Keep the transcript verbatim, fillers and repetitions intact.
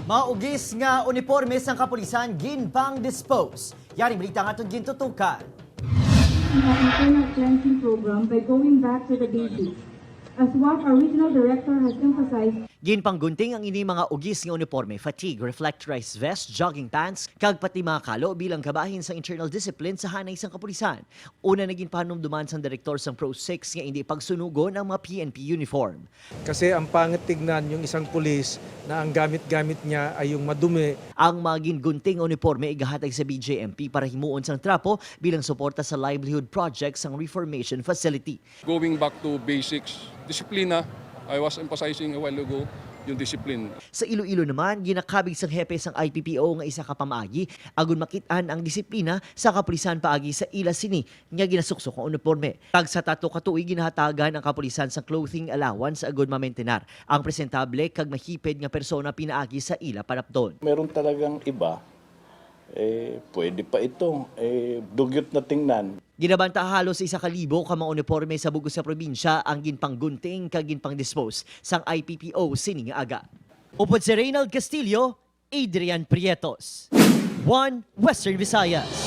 Mga ugis nga uniporme sang kapulisan ginpang-dispose. Yari balita nga aton gintutukan. Ang internal cleansing program by going back to the basics. As what our regional director has emphasized, Ginpanggunting ang ini mga ugis nga uniporme, fatigue, reflectorized vest, jogging pants, kag pati mga kalo bilang kabahin sang internal discipline sa hanay sang kapulisan. Una na ginpahanumduman sang direktor sang Pro Six nga indi pagsunugon ang mga P N P uniform. Kasi ang pangit tignan yung isang pulis na ang gamit-gamit niya ay yung madumi. Ang mga gingunting uniporme igahatag sa B J M P para himuon sang trapo bilang suporta sa livelihood project sang reformation facility. Going back to basics, disiplina, I was emphasizing a while ago yung discipline. Sa Iloilo naman, ginakabig sang hepe sang I P P O nga isa ka pamaagi agon makit-an ang disiplina sa kapulisan paagi sa ila sini nga ginasuksok nga uniporme. Tagsa tatlo ka tuig ginahatagan ang kapulisan sa clothing allowance agon mamentenar ang presentable kag mahipid nga persona pinaagi sa ila panapton. Meron talagang iba, eh, pwede pa ito, eh, dugyot na tingnan. Ginabanta halos isa ka libo ka mga uniporme sa bug-os nga probinsya ang ginpanggunting kag ginpangdispose sang I P P O sini nga aga. Upod si Reynald Castillo, Adrian Prietos, One Western Visayas.